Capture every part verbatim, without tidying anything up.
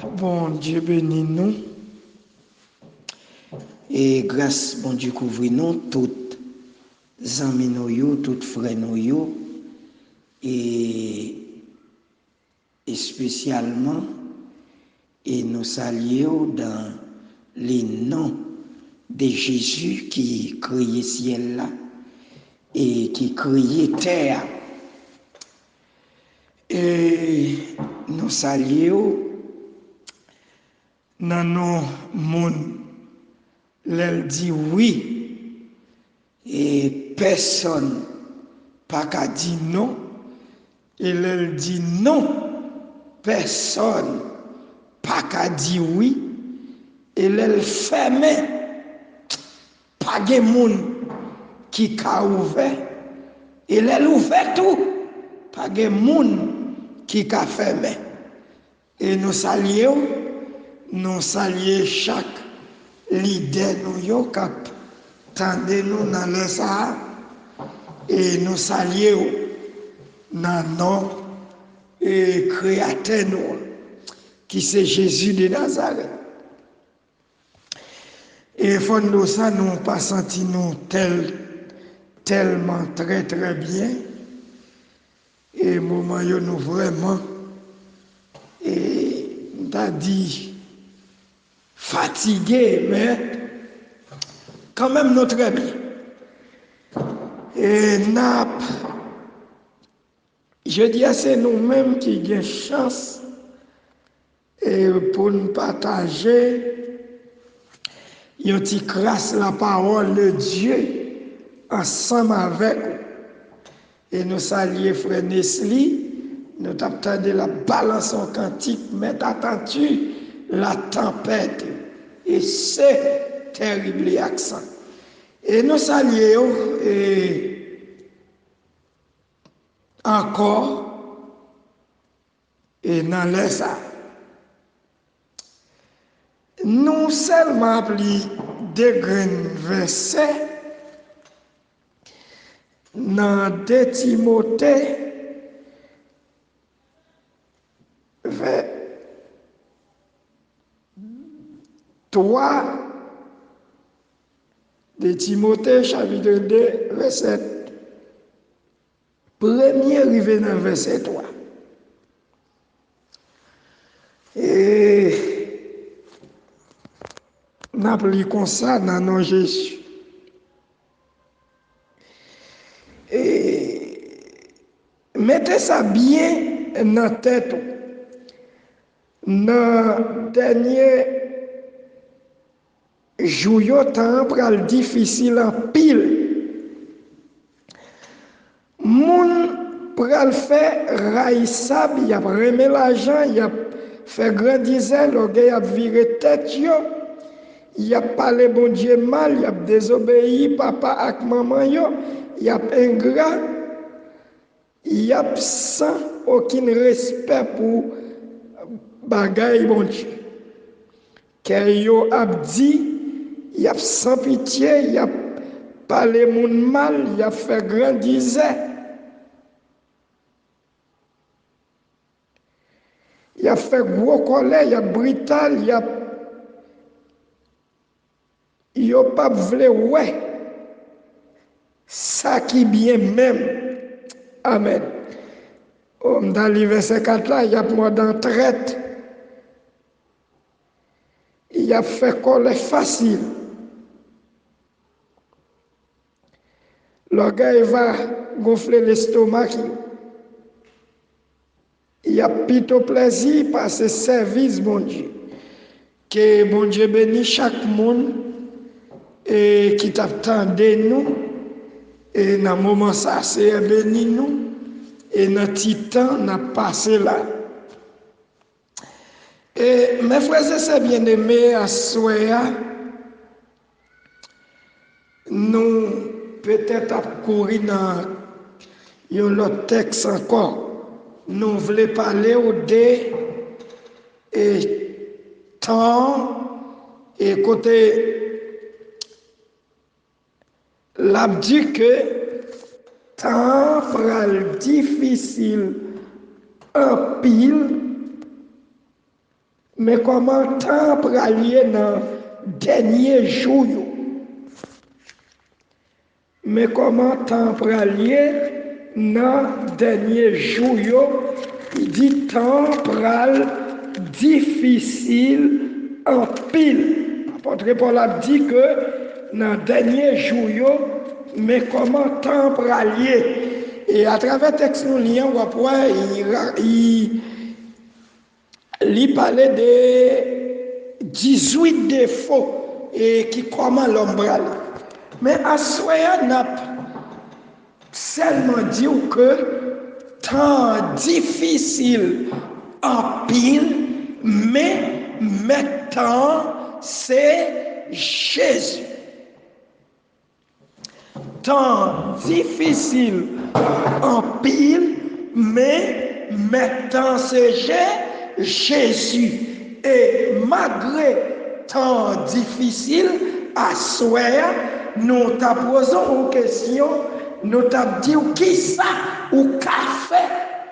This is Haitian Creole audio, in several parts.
Bondye beni nou. E gras Bondye kouvri nou, tout zanmi nou yo, tout frè nou yo, e espesyalman, e nou salye w dans le nom de Jésus ki kreye syèl la e ki kreye tè a. E nou salye w nan non moun. Lè l di wi, e pèsonn pa ka di non. E lè l di non, pèsonn pa ka di wi. E lè l fèmen, pa gen moun ki ka ouvè. E lè l ouvè tou, pa gen moun ki ka fèmen. E nou salye w, nou salye chak lidè nou yo k ap tande nou nan lè sa a. E nou salye w nan non, e, Kreyatè nou an, ki se Jezi de Nazarèt. E fò n di w sa, nou pa santi nou tèl, tèlman trè, trè byen. E moman yo, nou vrèman, e, m ta di, fatige, men kanmenm nou trè byen. E n ap, jodi a, se nou menm ki gen chans, e, pou n pataje yon ti kras la parole de Dieu ansanm avèk ou. E nou salye frè Nesly, nou t ap tande l ap balanse yon kantik, Mèt atanti la tanpèt, e se tèrib li aksan. E nou salye yo, e ankò, e nan lè sa a. Nou sèlman ap li de grenn vèsè nan de Timote, vè-, twa, de Timote, chapit de, vèsè premye rive nan vèsè twa. E n ap li konsa nan non Jezi. E mete sa byen nan tèt ou. Nan dènye jou yo, tan an pral difisil anpil. Moun pral fè rayisab, y ap renmen lajan, y ap fè grandizè, lògèy ap vire tèt yo, y ap pale Bondye mal, y ap dezobeyi papa ak manman yo, y ap engra, y ap san okenn respè pou bagay Bondye. Kè yo ap di, y ap san pitye, y ap pale moun mal, y ap fè grandizè. Y ap fè gwo kòlè, y ap brital, y ap, yo p ap vle wè sa ki byen menm. Amèn. O, m ta li vèsè kat la, y ap mòde an trèt. Y ap fè kòlè fasil. Lògèy va gonfle lestomak yo. Y ap pito plèzi pase sèvis Bondye. Ke Bondye beni chak moun, e, ki t ap tande nou, e, nan moman sa, Seyè beni nou, e, nan ti tan n ap pase la. E, mes frères et sœurs bien-aimés, aswè a, nou petèt ap kouri nan yon lòt tèks ankò. Nou vle pale w de, e, tan, e, kote l ap di ke tan an pral difisil anpil. Men kòman tan an pral ye nan dènye jou yo. Men kòman tan an pral ye nan dènye jou yo. Li di tan an pral difisil anpil. Apòt Pòl ap di ke nan dènye jou yo, men kòman tan an pral ye. E atravè tèks nou li an, w ap wè, li, li pale de dizuit defo e ki kòman lòm prale. Men aswè a, n ap sèlman di w ke tan an difisil anpil, men mèt tan an se Jezi. Tan difisil anpil, men mèt tan se Je, Jezi. E malgre tan difisil, aswè a, nou ta poze w kesyon, nou t ap di w kisa ou ka fè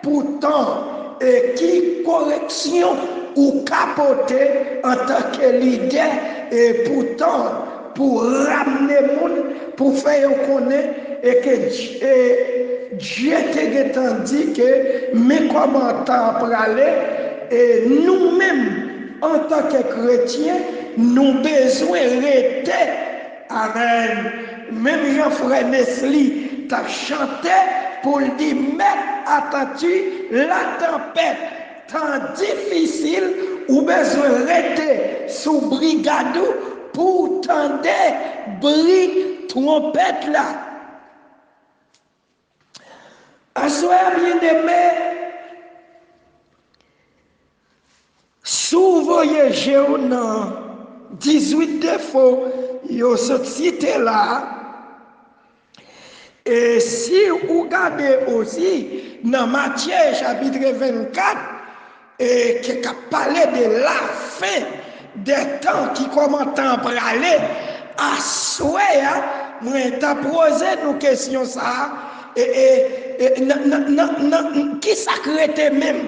pou tan e ki koreksyon ou ka pote antanke lidè e pou tan pou ramne moun, pou fè yo konnen e ke Dye te gentan di ke men kòman tan an prale, e nou menm antanke kretyen, nou bezwen rete. Amèn. Menm jan frè Nesli t ap chante pou l di, mèt atanti latanpèt, tan difisil, ou bezwen rete sou brigad ou pou w tande bri twonpèt la. Aswè a, byeneme, si w voye je w nan dizuit defo yo sot site la, e si ou gade osi nan Matye chapit vennkat, e ke k ap pale de lafen dè tan, ki kòman tan an prale, aswè a, mwen ta poze nou kesyon sa a, e, e, e, nan, nan, nan, nan, kisa k rete menm?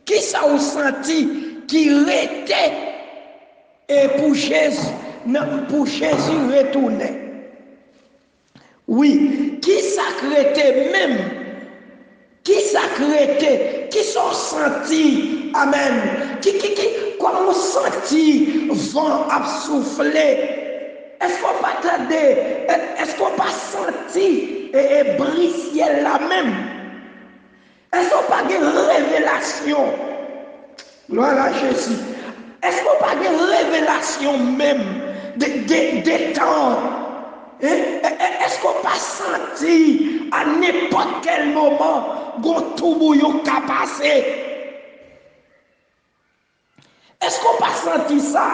Kisa w santi ki rete, e pou Jezi, nan, pou Jezi retounen? Wi, kisa k rete menm? Kisa k rete? Kisa w santi? Amèn. Ki, ki, ki, kòman w santi van ap soufle? Èske w pa tande? È-, èske w pa santi e, e bri syèl la menm? Èske w pa gen revelasyon? Glwa a Jezi. Èske w pa gen revelasyon menm de, de, de tan an? Hein? È-, è-, èske w pa santi a nenpòt kèl moman gon toubouyon k ka pase? Èske w pa santi sa?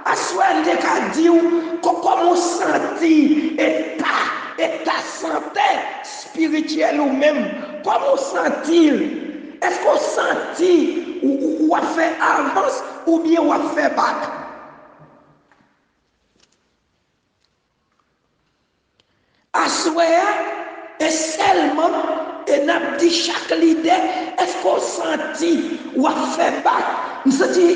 Aswè a, m te ka di w kò-, kòman w santi eta, eta sante espirityèl ou menm. Kòman w santi l? Èske w santi w, w, w ap fè avans oubyen w ap fè bak? Aswè a, e sèlman, e n ap di chak lidè, èske w santi w ap fè bak? M santi,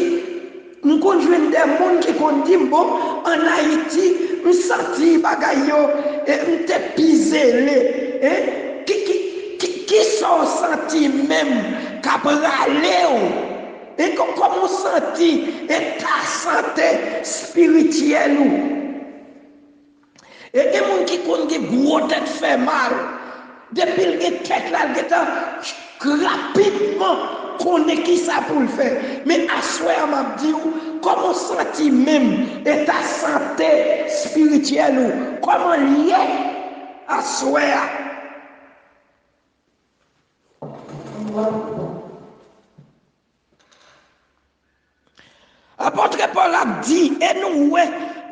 m konn jwenn de moun ki konn di m, bon, ann Ayiti, m santi bagay yo, e m te pi zele. Hein? Ki, ki, ki, kisa w santi menm k ap rale w? E kò-, kòman w santi eta sante espirityèl ou? E gen moun ki konn gen gwo tèt fè mal. Depi l gen tèt la, l gentan rapidman konnen kisa pou l fè. Men aswè a, m ap di w, kòman w santi menm eta sante espirityèl ou? Kòman l ye aswè a? Apòt Pòl ap di, e nou wè,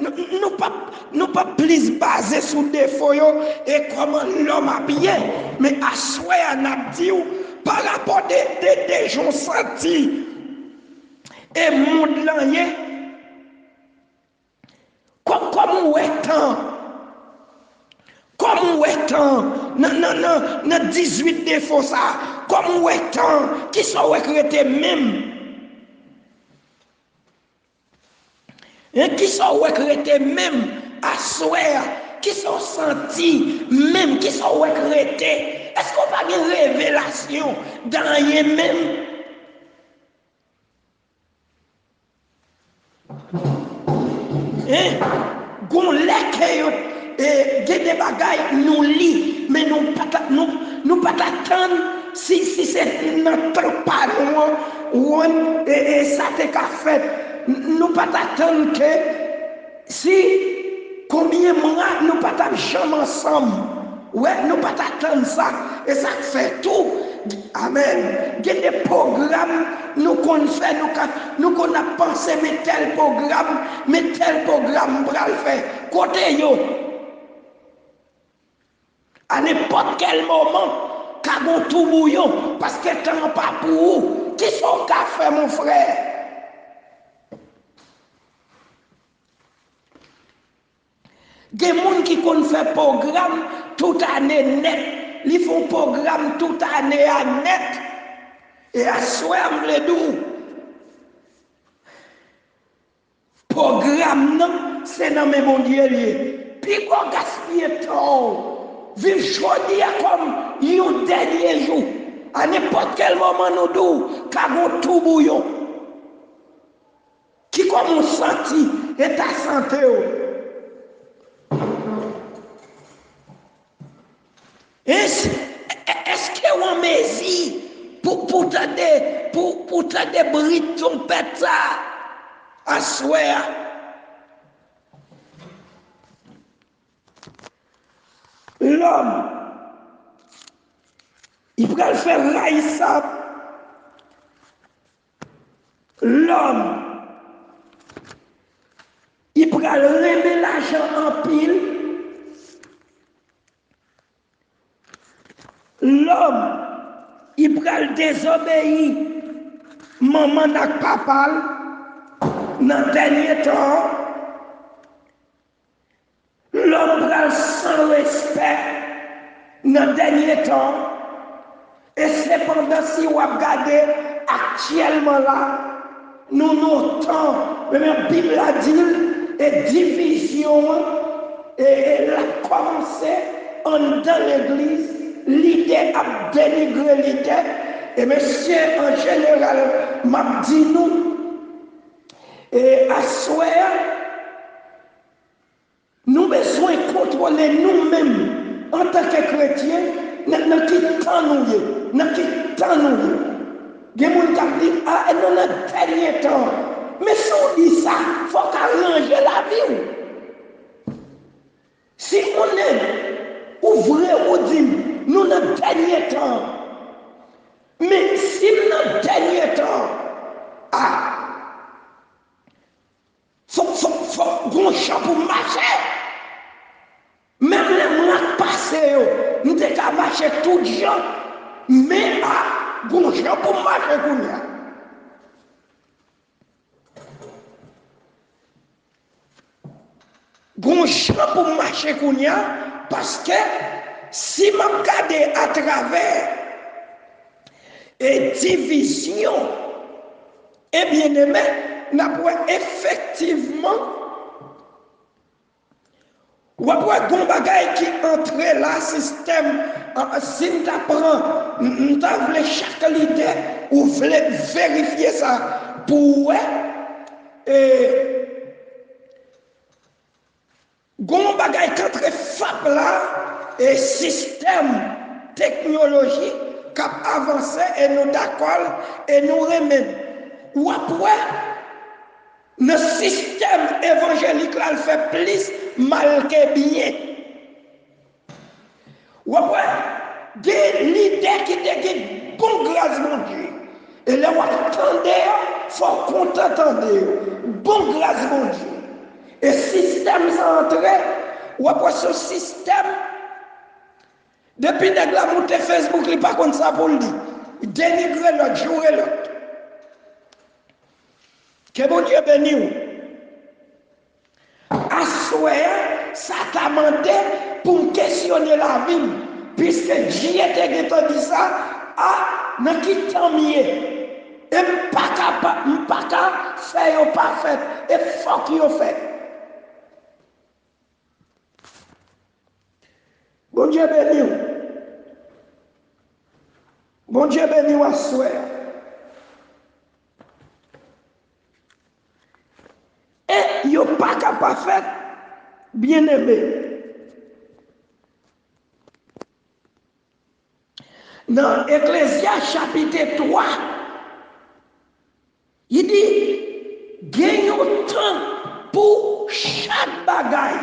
nou, nou p ap, nou p ap plis baze sou defo yo e kòman lòm ap ye, men aswè a n ap di w, parapò de, de, de jan w santi e mond lan ye, kò-, kòman w wè tan an? Kòman w wè tan an? Nan, nan, nan, nan dizuit defo sa a, kòman w wè tan an? Kisa w wè k rete menm? Hein, kisa w wè k rete menm aswè a? Kisa w santi menm? Kisa w wè k rete? Èske w pa gen revelasyon de anyen menm? Hein? Gon lè ke yo, e, gen de bagay nou li, men nou pa ta, nou, nou pa t atann si, si se nan tan pa nou an, ou konprann, e, e sa te ka fèt. N-, nou pa t atann ke si konbyen mwa nou pa t ap janm ansanm. Wè, nou pa t atann sa. E sa k fè tou, amèn, gen de pwogram nou konn fè, nou ka, nou konn ap panse, men tèl pwogram, men tèl pwogram m pral fè. Kote yo? A nenpòt kèl moman, ka gon toubouyon, paske tan an pa pou ou. Kisa w ka fè, mon frè? Gen moun ki konn fè pwogram tout ane nèt. Li fè yon pwogram tout ane a nèt. E aswè a, m vle di w, pwogram nan, se nan men Bondye l ye. Pi gwo gaspiye tan w, viv jodi a kòm yon dènye jou. A nenpòt kèl moman nou di w, ka gon toubouyon. Ki kòman w santi eta sante w? Èske, èske w an mezi pou, pou tande, pou, pou tande bri twonpèt sa a aswè a? Lòm, li pral fè rayisab. Lòm, li pral renmen lajan anpil. Lòm, li pral dezobeyi manman n ak papa l nan dènye tan an. Lòm pral san respè nan dènye tan. E sepandan, si w ap gade aktyèlman la, nou nan yon tan, men Bib la di l, e divizyon an, e, e l ap kòmanse anndan legliz, lidè ap denigre lidè, e mesye, an jeneral, m ap di nou, e aswè a, nou bezwen kontwole nou menm antanke kretyen, nan, nan ki tan nou ye, nan ki tan nou ye. Gen moun k ap di, a, nou nan dènye tan. Men si w di sa, fò w ka ranje lavi w. Si yon nèg ou vre ou di m, nou nan dènye tan. Men si m nan dènye tan, a, Fòk, fòk, fòk gon jan pou m mache. Menm lè m rat pase yo, m te ka mache tout jan. Men a, gon jan pou m mache kounye a. Gon jan pou m mache kounye a, paske si m ap gade atravè e divizyon, e byeneme, n ap wè efektivman, w ap wè gon bagay ki antre la, sistèm, an, si n ta pran, m, m ta vle chak lidè, ou vle verifye sa pou w wè, e, Gon bagay k antre fap la, e sistèm teknoloji k ap avanse e nou dakò l e nou renmen l. W ap wè, nan sistèm evanjelik la, l fè plis mal ke byen. W ap wè, gen lidè ki te gen bon gras Bondye. E lè w ap tande yo, fò w kontan tande yo. Bon gras Bondye. E sistèm sa antre, w ap wè se yon sistèm. Depi nèg la moute Facebook, li pa konn sa pou l di. Denigre lòt, joure lòt. Ke Bondye beni w. Aswè a, sa ta mande pou m kesyone lavi m, piske Dye te gentan di sa, a, nan ki tan m ye? E m pa ka pa, m pa ka fè yo pa fèt, e fòk yo fèt. Bondye beni w. Bondye beni w aswè a. E yo pa ka pa fèt, byeneme. Nan Eklezyas chapit twa, li di, gen yon tan pou chak bagay.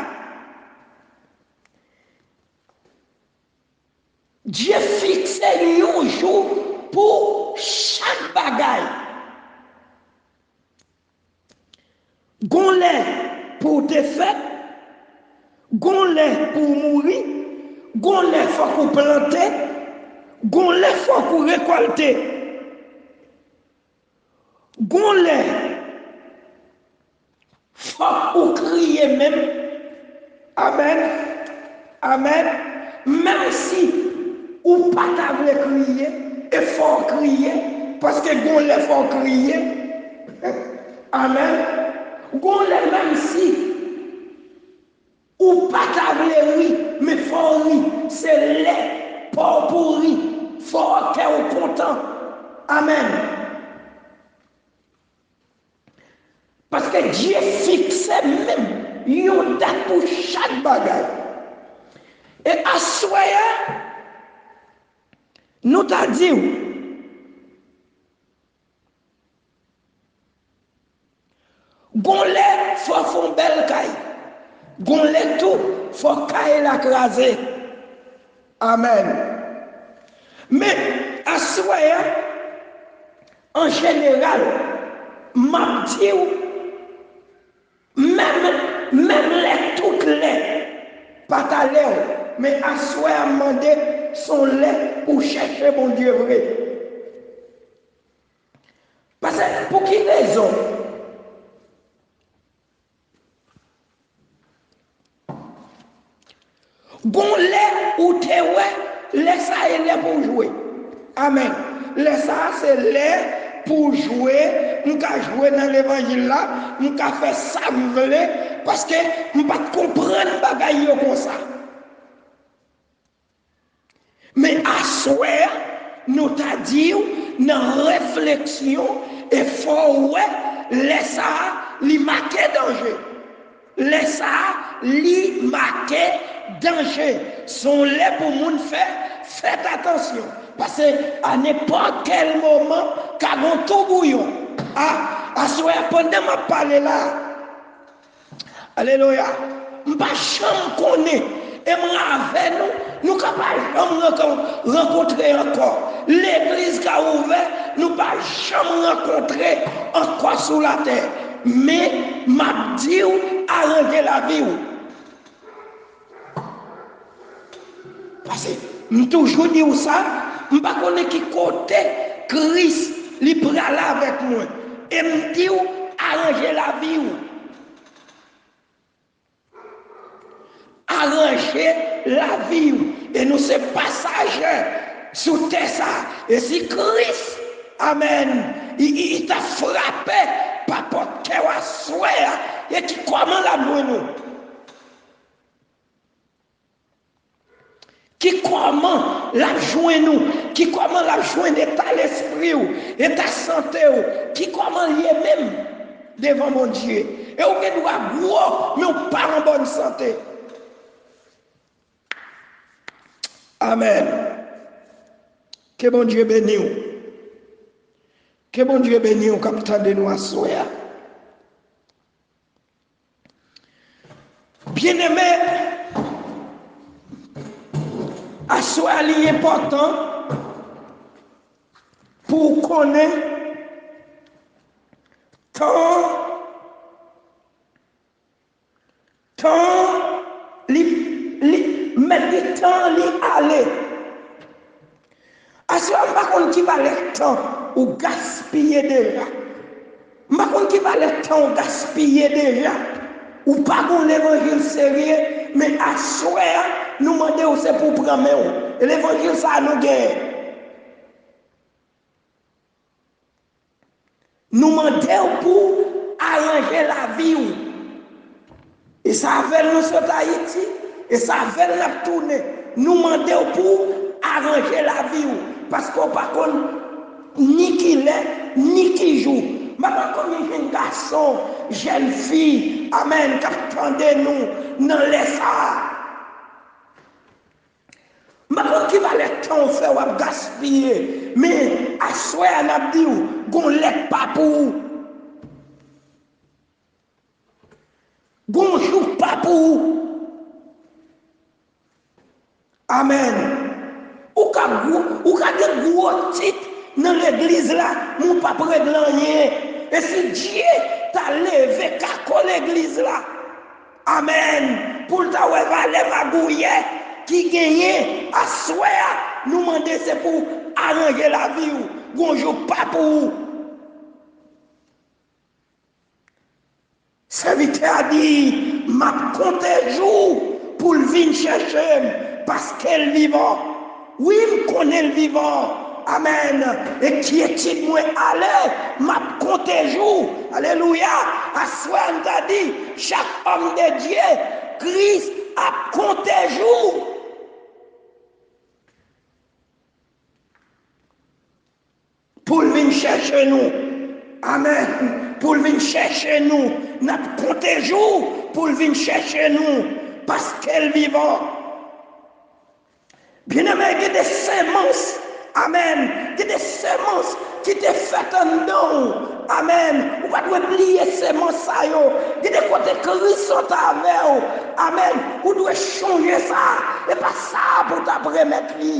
Dye fikse yon jou pou chak bagay. Gon lè pou w te fèt, gon lè pou w mouri, gon lè fòk ou plante, gon lè fòk ou rekòlte. Gon lè, fòk ou kriye menm. Amèn. Amèn. Menm si ou pa ta vle kriye, e fò w kriye, paske gon lè fò w kriye. Amèn. Gon lè, menm si ou pa ta vle ri, men fò w ri. Se lè pa w pou ri. Fò kè w kontan. Amèn. Paske Dye fikse menm yon dat pou chak bagay. E aswè a, nou ta di w, gon lè fò w fè yon bèl kay. Gon lè tou, fò kay la kraze. Amèn. Men, aswè a, an jeneral, m ap di w, menm, menm lè, tout lè pa ta lè w, men aswè a, m mande, se yon lè pou w chèche Bondye vre. Paske, pou ki rezon? Gon lè ou te wè, lè sa a e lè pou w jwe. Amèn. Lè sa a se lè pou w jwe. M ka jwe nan levanjil la, m ka fè sa m vle, paske m pa t konprann bagay yo konsa. Men aswè a, nou ta di w nan refleksyon, e fò w wè, lè sa a, li make danje. Lè sa a, li make danje. Se yon lè pou moun fè, fèt atansyon. Paske a nenpòt kèl moman, ka gon toubouyon. A, aswè a, pandan m ap pale la, Alelouya. M pa janm konnen. E mwen avè nou, nou ka pa janm rankon-, rankontre ankò. Legliz ka ouvè, nou pa janm rankontre ankò sou latè. Men, m ap di w, aranje lavi w. Paske m toujou di w sa, m pa konnen ki kote Kris li prale avèk mwen. E m di w, aranje lavi w. Aranje lavi w. E nou se pasajè sou tè sa. E si Kris, amèn, i, i, i ta frape pa pòt kè w aswè a, e ki kòman l ap jwenn ou? Ki kòman l ap jwenn ou? Ki kòman l ap jwenn eta lespri w, eta sante w? Ki kòman l ye menm devan Bondye? E ou gen dwa gwo, men ou pa an bòn sante. Amèn. Ke Bondye beni w. Ke Bondye beni w k ap tande nou aswè a. Byeneme, aswè a li enpòtan pou w konnen tan, tan li, li, mèt li tan li ale. Aswè a, m pa konn ki valè tan ou gaspiye deja. M pa konn ki valè tan ou gaspiye deja. Ou pa gon levanjil serye, men aswè a, nou mande w se pou w pran men w. E levanjil sa a nou genyen. Nou mande w pou w aranje lavi w. E sa avè l nou sot Ayiti, e sa avè l n ap tounen. Nou mande w pou w aranje lavi w, paske w pa konn ni kilè, ni ki jou. M pa konn konbyen jèn gason, jèn fi, amèn, k ap tande nou nan lè sa a. M pa konn ki valè tan w fè w ap gaspiye, men aswè a n ap di w, gon lè k pa pou ou. Gon jou k pa pou ou. Amèn. Ou ka gwo, ou ka gen gwo tit nan legliz la, men w p ap regle anyen. E si Dye ta leve kako legliz la, amèn, pou l ta wè valè magouyè ki genyen aswè a, nou mande se pou w aranje lavi w, gon jou k pa pou ou. Sèvitè a di, m ap konte jou pou l vin chèche m, paske l vivan. Wi, m konnen l vivan. Amèn. Enkyetid mwen ale, m ap konte jou. Alelouya. Aswè a, m ta di, chak òm de Dye, Kris ap konte jou. Pou l vin chèche nou. Amèn. Pou l vin chèche nou. N ap konte jou pou l vin chèche nou, paske l vivan. Byeneme, gen de semans, amèn, gen de semans ki te fèt anndan w, amèn, ou pa dwe bliye semans sa yo. Gen de kote Kris sot avè w, amèn, ou dwe chonje sa. E pa sa pou w t ap remèt li.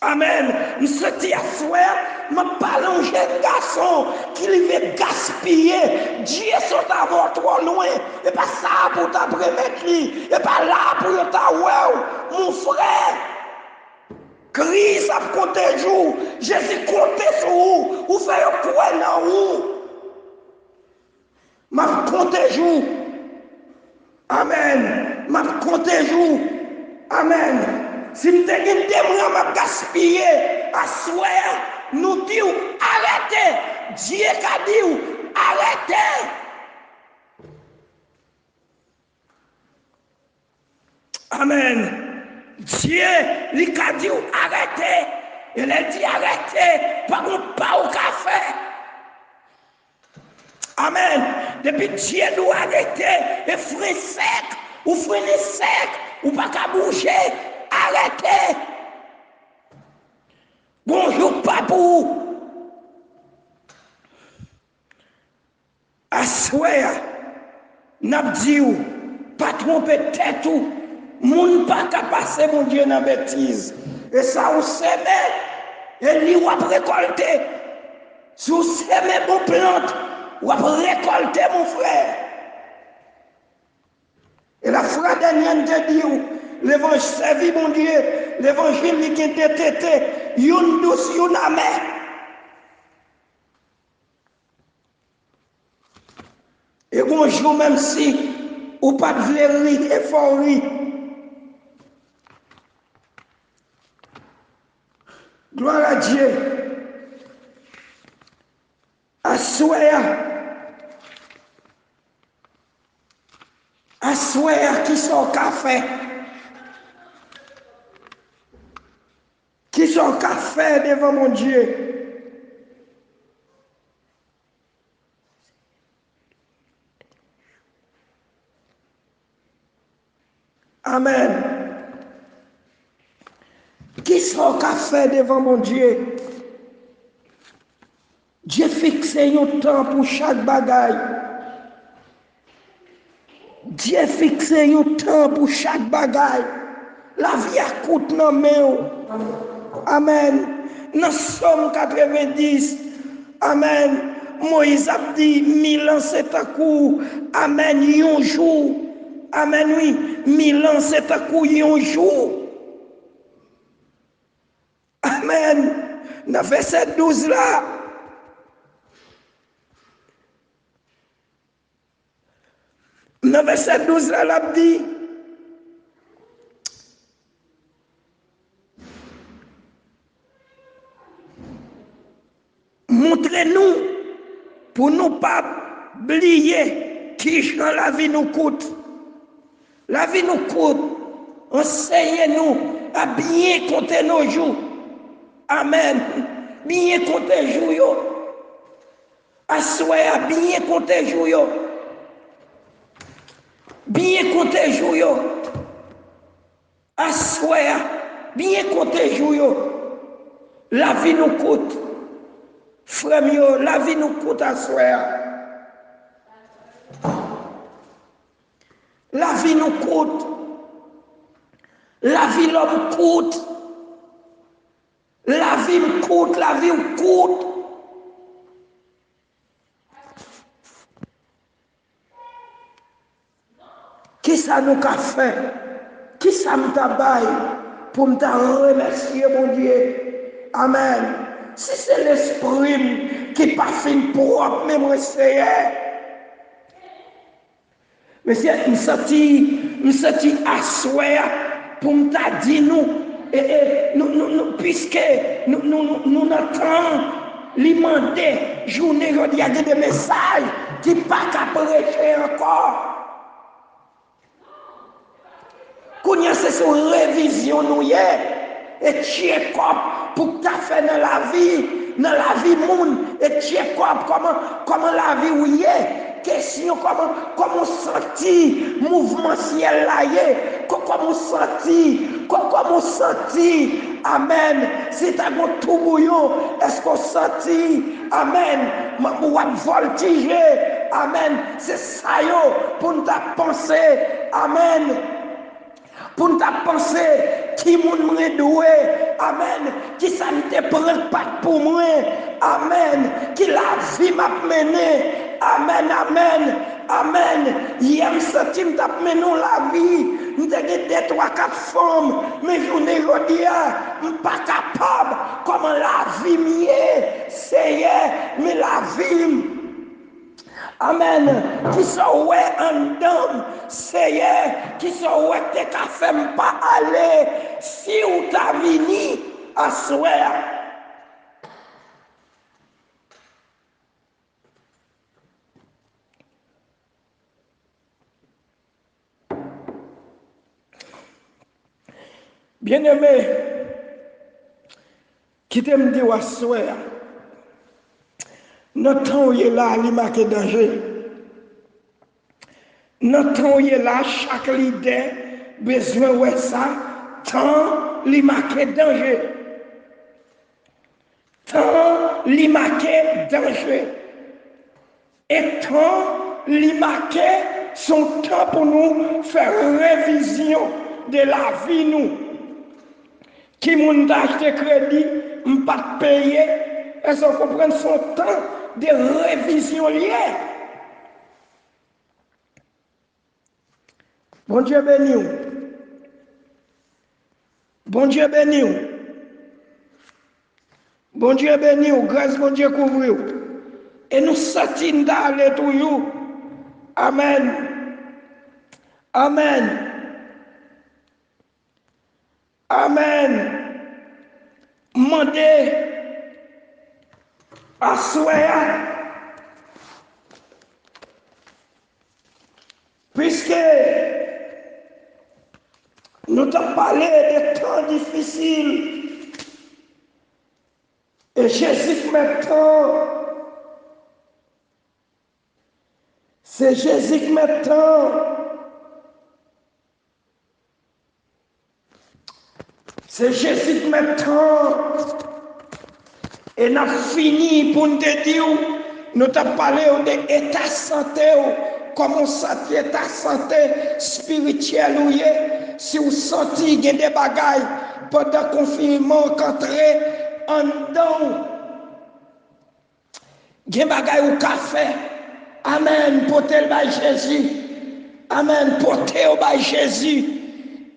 Amèn. M santi aswè a, m ap pale yon jèn gason ki rive gaspiye. Dye sot avè w twò lwen. E pa sa pou w t ap remèt li. E pa la pou yo ta wè w, mon frè. Kris ap konte jou. Jezi konte sou ou. Ou fè yo kwè nan ou. M ap konte jou. Amèn. M ap konte jou. Amèn. Si m te gen de mwa m ap gaspiye, aswè a, nou di w, arete. Dye ka di w, arete. Amèn. Dye, li ka di w, arete. E lè l di arete, pa gon pa ou ka fè. Amèn. Depi Dye di w arete, e fren sèk, ou frennen sèk, ou pa ka bouje, arete. Gon jou k pa pou ou. Aswè a, n ap di w, pa twonpe tèt ou. Moun pa ka pase Bondye nan betiz. E sa ou semen, e li w ap rekòlte. Si w semen bon plant, w ap rekòlte, mon frè. E la fwa dènyè n te di w, levanj-, sèvi Bondye, levanjil li gen de tete, youn dous, youn amè. E gon jou, menm si ou pa t vle ri, e fò w ri. Gloire à Dieu. Aswè a, aswè a, kisa w ka fè? Kisa w ka fè devan Bondye? Amèn. Kisa w ka fè devan Bondye? Dye fikse yon tan pou chak bagay. Dye fikse yon tan pou chak bagay. Lavi a kout nan men w. Amèn. Nan Sòm katrevenndis, amèn, Moyiz ap di, mil an se tankou, amèn, yon jou. Amèn, wi, mil an se tankou yon jou. Amèn. Nan vèsè douz la, nan vèsè douz la, l ap di, montre nou pou nou pa bliye kijan lavi nou kout. Lavi nou kout. Ansenye nou a byen konte nou jou. Amèn. Byen konte jou yo. Aswè a, byen konte jou yo. Byen konte jou yo. Aswè a, byen konte jou yo. Lavi nou kout. Frè m yo, lavi nou kout aswè a. Lavi nou kout. Lavi lòm kout. Lavi m kout, lavi w kout. Kisa nou ka fè? Kisa m ta bay pou m ta remèsye Bondye? Amèn. Si se lespri m ki pa fin pwòp, men mwen, Seyè, mesye, m santi, m santi aswè a pou m ta di nou, e, e, nou, nou, nou, piske nou, nou, nou, nou nan tan li mande, jounen jodi a gen de mesaj ki pa ka preche ankò. Kounye a se sou revizyon nou ye. E tchekòp pou k ta fè nan lavi, nan lavi moun. E tchekòp kòman, kòman lavi w ye. Kesyon kòman, kòman w santi mouvman syèl la ye. Kò-, kòman w santi, kò-, kòman w santi. Amèn. Si ta gon toubouyon, èske w santi? Amèn. M-, w ap vòltije. Amèn. Se sa yo pou n ta panse. Amèn. Pou n ta panse, ki moun mwen dwe? Amèn. Kisa m te pran k pa t pou mwen? Amèn. Ki lavi m ap mennen? Amèn, amèn, amèn. Yè m santi m t ap mennen yon lavi. M te gen de, twa, kat fanm. Men jounen jodi a, m pa kapab. Kòman lavi m ye? Seyè, men lavi m. Amèn. Kisa w wè anndan m, Seyè? Kisa w wè k te ka fè m pa ale si w ta vini aswè a? Byeneme, kite m di w aswè a, nan tan w ye la a, li make danje. Nan tan w ye la a, chak lidè bezwen wè sa, tan li make danje. Tan li make danje. E tan li make se yon tan pou nou fè revizyon de lavi nou. Ki moun ta achte kredi, m pa t peye. Èske w konprann? Se yon tan de revizyon l ye. Bondye beni w. Bondye beni w. Bondye beni w. Gras Bondye kouvri w. E nou santi n ta ale toujou. Amèn. Amèn. Amèn. Mande aswè a, piske nou t ap pale de tan difisil, e Jezi k mèt tan, se Jezi k mèt tan. Se Jezi k mèt tan. E n ap fini pou n te di w, nou t ap pale w de eta sante w, kòman w santi eta sante espirityèl ou ye, si w santi gen de bagay pandan konfinman an k antre anndan w. Gen bagay ou ka fè. Amèn. Pote l bay Jezi. Amèn. Pote yo bay Jezi.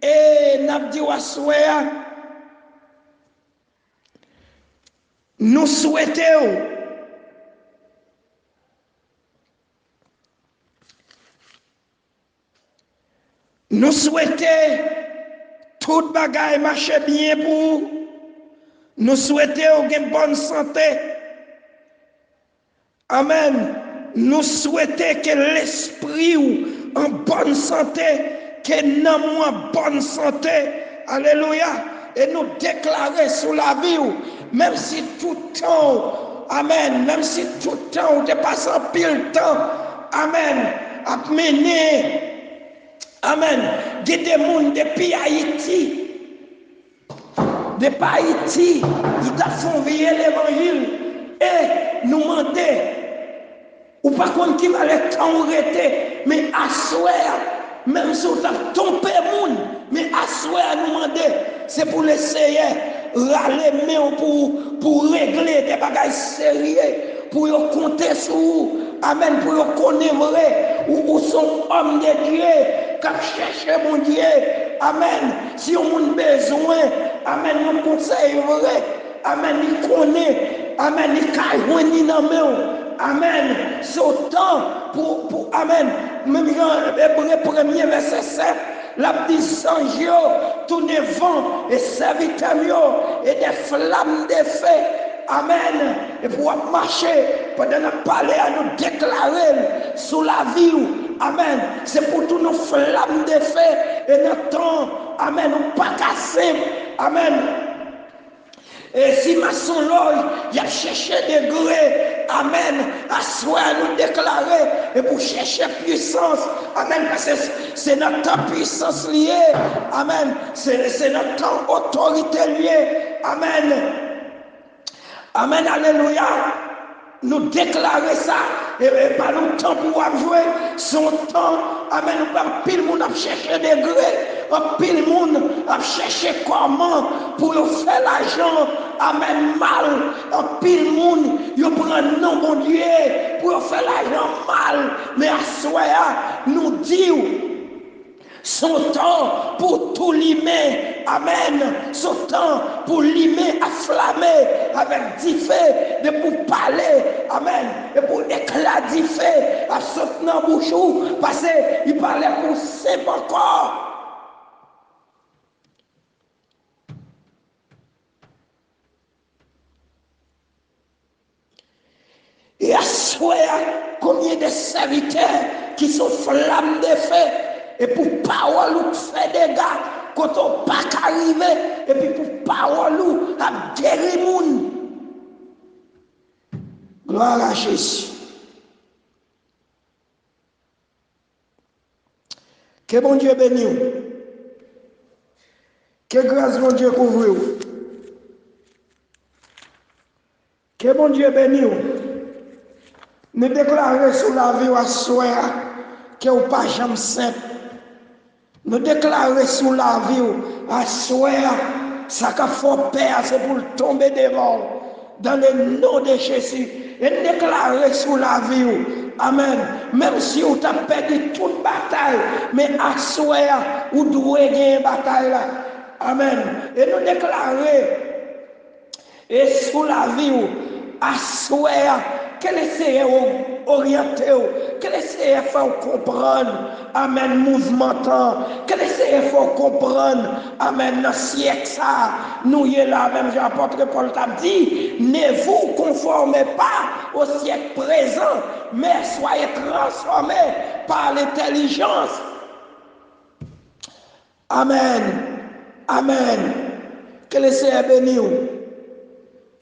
E n ap di w aswè a, nou swete w. Nou swete tout bagay mache byen pou ou. Nou swete w gen bòn sante. Amèn. Nou swete ke lespri w an bòn sante, ke nanm ou an bòn sante. Alelouya. E nou deklare sou lavi w, menm si tout tan w, amèn, menm si tout tan w te pase anpil tan, amèn, ap mennen, amèn, gen de moun depi Ayiti, depi Ayiti, li t ap fè yon vye levanjil. E nou mande, ou pa konn ki valè tan ou rete, men aswè a, menm si w t ap twonpe moun, men aswè a nou mande, se pou Leseyè rale men w pou, pou regle de bagay serye, pou yo konte sou ou. Amèn. Pou yo konnen vre, ou, ou se yon òm de Dye k ap chèche Bondye. Amèn. Si yon moun bezwen, amèn, yon konsèy vre, amèn, li konnen, amèn, li ka jwenn li nan men w. Amèn. Se yon tan pou, pou, amèn. Menm jan Ebre premye vèsè sèt, l ap di zanj yo tounen van e sèvitè m yo e de flam de fe. Amèn. Epi w ap mache, pandan n ap pale a, nou deklare l sou lavi w. Amèn. Se pou tounen yon flam de fe e nan tan, amèn, ou pa ka senp. Amèn. E si masonlòj, y ap chèche degre, amèn, aswè a nou deklare, e pou chèche pwisans, amèn, paske se, se nan tan pwisans li ye, amèn, se, se nan tan otorite li ye, amèn, amèn, alelouya. Nou deklare sa, e, e pa yon tan pou w ap jwe, se yon tan, amèn, anpil moun ap chèche degre, anpil moun ap chèche kòman pou yo fè lajan, amèn, mal, anpil moun, yo pran non Bondye pou yo fè lajan mal, men aswè a, nou di w, se yon tan pou tou limen. Amèn. Se yon tan pou limen aflame avèk dife, depi w pale. Amèn. Depi w ekla dife ap sot nan bouch ou, paske li pa lè pou w senp ankò. E aswè a, konbyen de sèvitè ki se yon flam de fe, e pou pawòl ou k fè dega kote w pa ka rive, epi pou pawòl ou ap geri moun. Glwa a Jezi. Ke Bondye beni w. Ke gras Bondye kouvri w. Ke Bondye beni w. Nou deklare sou lavi w aswè a ke w pa janm senp. Nou deklare sou lavi w aswè a, sa k ap fè w pè a, se pou l tonbe devan w. Dans le nom de Jésus. E n deklare sou lavi w. Amèn. Menm si w t ap pèdi tout batay, men aswè a, ou dwe genyen batay la. Amèn. E nou deklare e sou lavi w aswè a. Ke Leseyè o-, oryante w. Ke Leseyè fè w konprann, amèn, mouvman tan an. Ke Leseyè fè w konprann, amèn, nan syèk sa a nou ye la, menm jan apot Pòl t ap di, ne vous conformez pas au siècle présent, mais soyez transformés par l'intelligence. Amèn. Amèn. Ke Leseyè beni w.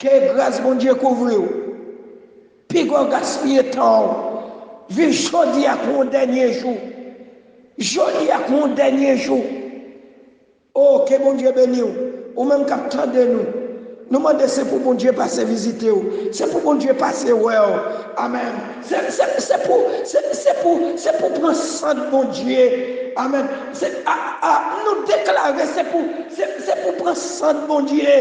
Ke gras Bondye kouvri w. Piga w gaspiye tan w. Viv jodi a kou yon dènye jou. Jodi a kou yon dènye jou. O, ke Bondye beni w. Ou menm k ap tande nou. Nou mande se pou Bondye pase vizite w. Se pou Bondye pase wè w. Amèn. Se, se, se pou, se, se pou, se pou pran sant Bondye. Amèn. Se, a, a, nou deklare se pou, se, se pou pran sant Bondye.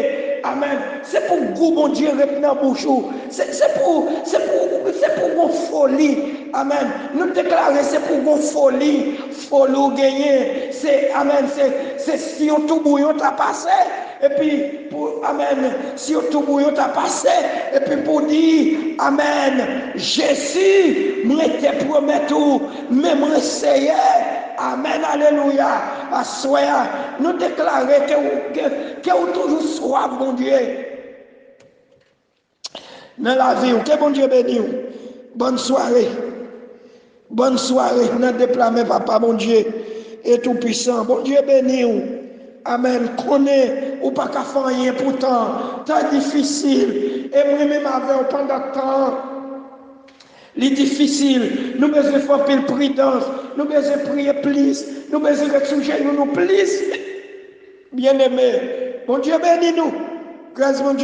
Amèn. Se pou gou Bondye ret nan bouch ou. Se, se pou, se pou, se pou gon foli. Amèn. Nou deklare se pou gon foli. Foli w genyen. Se, amèn. Se, se si yon toubouyon ta pase. Epi pou, amèn, si yon toubouyon ta pase, epi pou di, amèn, Jezi, mwen te pwomèt ou, men mwen seye. Amèn, alelouya. Aswè a, nou deklare ke ou, ke, ke ou toujou swaf Bondye nan lavi w. Ke Bondye beni w. Bòn sware. Bòn sware nan de pla men Papa Bondye e Toupisan. Bondye beni w. Amèn. Konnen ou pa ka fè anyen pou tan. Tan difisil. E mwen menm avè w pandan tan an. Li difisil. Nou bezwen fè anpil pridans. Nou bezwen priye plis. Nou bezwen ret sou jenou nou plis. Byeneme, Bondye beni nou. Gras Bondye.